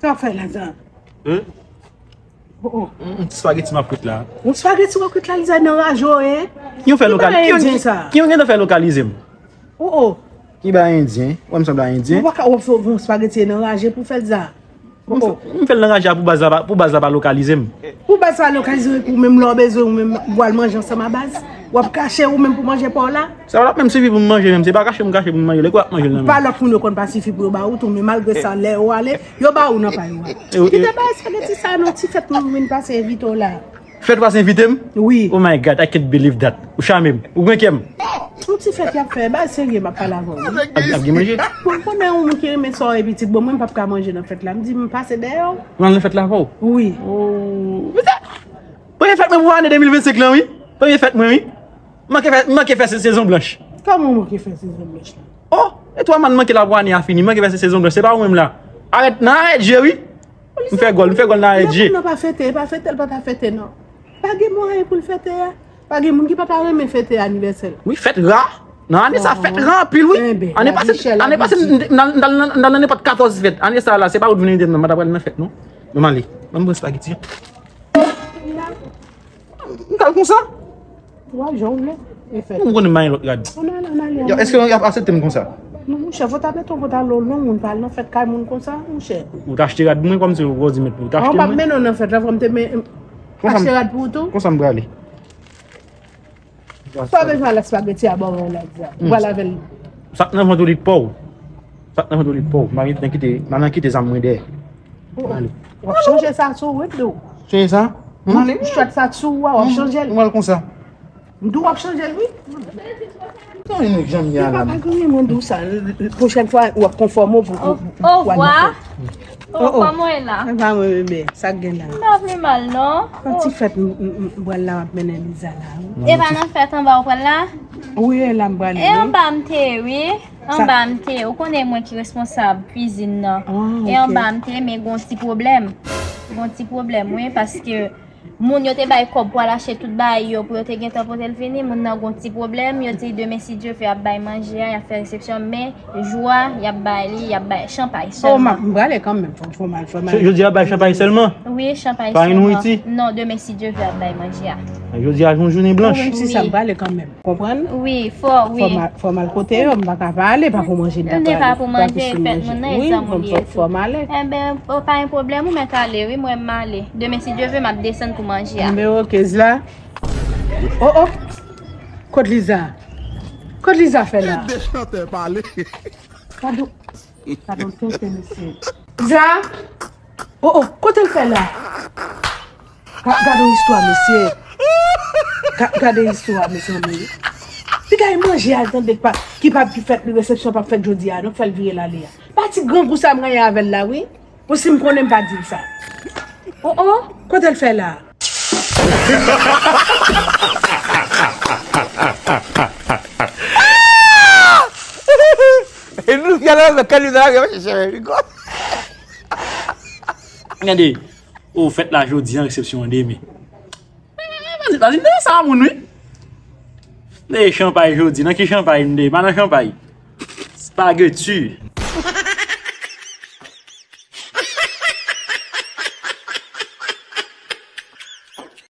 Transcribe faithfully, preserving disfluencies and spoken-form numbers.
Sa w ap fè la, sa? Hein? Oh, oh. Yon ti spageti m ap frit la. Yon spageti w ap frit la, Liza, nan raje w ye. Ki yon fè Ki lokal? bagay Ki yon endyen sa? Ki yon gen tan fè lokalize m? Oh, oh. Ki ba endyen? Wè m sanble a endyen. Ou pa ka w ap fè yon spageti nan raje pou fè l, Liza. M fè l nan raje a pou baz la pa- pou baz la pa lokalize m. Pou baz sa lokalize ou menm lè w bezwen ou menm ou al manje ansanm a baz. W ap kache ou menm pou manje pa w la. Sa w ap menm sifi pou m manje menm, se pa kache m kache pou m manje, lè kwa ap manje l nan Pa menm. Lòt moun yo konn pa sifi pou yo ba ou tou, men malgre sa lè yo ale, yo ba ou nan pa yo a. Yo- Kite bay espageti sa non, ti fèt mwen vin pase envite w la. Fèt pase envite m? Wi. Oh my God, I can't believe that. Ou chame m. Ou gen kè m. Yon ti fèt y ap fè, bay serye m ap pale avè w. Ap ap gen manje? Bon, konnen yon moun ki renmen sa w epi tit, bon, mwen m p ap ka manje nan fèt la. M di m pase dèyè w. Mwen al nan fèt la avè w? Wi. Oh. Premye fèt mwen pou ane de mil vennsenk lan, wi. Premye fèt mwen, wi. M manke fè, m manke fè se- sezon blanch. Kòman w manke fè sezon blanch la? Oh, e twa mwa m manke la pou ane a fini. M manke fè se sezon blanch. Se pa ou menm la. Arèt, nan arèt je, wi. M fè gòl, m fè gòl nan arèt je. Lè moun nan pa fete, e pa fete l pa ta fete, non. Pa gen mwayen pou l fete a. Pa gen moun ki pa ta renmen fete anivèsè l. Wi, fèt ra. Nan ane sa, fèt ra anpil, wi. Enben, Ane pase, Michel ane ap pase, di. m nan- nan- nan- nan- nan nenpòt katòz fèt. Ane sa la, se pa ou t vin ede m nan, m pa t ap pral nan fèt, non. Mwen m ale. Mwen m pran spageti. M kal konsa. Wa jan w vle. E fèt. M konnen m pa gen lòt rad. Ann ale, ann ale. Yo, èske y ap aksepte m konsa? Non, monchè, fò ta mete yon pantalon long, moun pa al nan fèt kay moun konsa, monchè. Ou t achte rad mwen kòmsi ou di mèt ou t An achte pa mwen. Mennen w nan fèt la, fò m te men Konsa m- achte rad pou ou tou. Konsa m prale. Sa w bezwen al espageti a bò w la, Liza. Ou pral avè l. Sa k nan vant ou li t pa w. Sa k nan vant ou li t pa w. M pa gen tan kite, m pa nan kite zam mwen dèyè. Ale. W ap chanje sa sou ou, wi, dou. Chanje sa? M ale. Chwèt sa sou ou a, w ap chanje l. M al konsa. M di w ap chanje l, wi. Sa yon nèg janm ye a la. Papa granmen mwen di w sa. Pwochèn fwa, w ap konfòme w pou pou- pou al nan fèt. Oh, oh, kòman w ye la? Mwen pa mwen bebe, sa k gen la? M pa vle mal, non. Yon ti fèt m m- m- m pral la, m ap mennen Liza la. E pa nan fèt anba w pral la? Wi, e la m prale. E anba m te ye, wi. Anba m te ye. Ou konnen mwen ki responsab kwizin nan. E anba m te ye, men gon ti pwoblèm. Gon ti pwoblèm, wi, paske moun yo te bay kòb pou al achte tout bagay yo, pou yo te gentan pote l vini, moun nan gon ti pwoblèm, yo di demen si Dye vle y ap bay manje a, y ap fè resepsyon, men jou a, y ap bay li, y ap bay chanpay Oh, m sèlman. ap- m prale kanmenm, fò fò m al, fò m al. Jodi a bay chanpay sèlman. Wi, chanpay Pa gen sèlman. nouriti? Non, demen si Dye vle y ap bay manje a. Jodi a yon jounen blanch. Menm si sa m prale kanmenm, konprann? Wi, fò, wi. Fò m al- fò m al kote yo, m pa ka pa ale, pa pou manje m pa M te prale. pa pou manje, Pou fèt moun nan, e Wi, zanmi fò- li fò- e tou. fò m ale. Enben, pa gen pwoblèm, ou mèt ale, wi, mwen m ale. Demen si Dye vle, m ap desann pou manje a. Enben, oke, Zla. Oh, oh. Kot Liza? Kot Liza fè la? Kite chantè pale. Gade, gade yon tenten, mesye. Liza? Oh, oh, kote l fè la? Ga- Gade yon istwa, mesye. Ga- Gade yon istwa, mezanmi. Piga e manje al tande pa, ki pa ki fèt li, resepsyon p ap fèt jodi a, donk fè l vire l ale a. Pati grangou sa m genyen avè l la, wi. Ou si m konnen m pa di l sa. Oh, oh, kote l fè la? E nou ki ale nan kaliza la, yo chèche rigò. Gade, ou fèt la jodi an, resepsyon an demen. Vazin, vazin, dèyè sa moun, wi. Dèyè chanpay jodi, nan ki chanpay m dèyè? Pa nan chanpay. Spageti.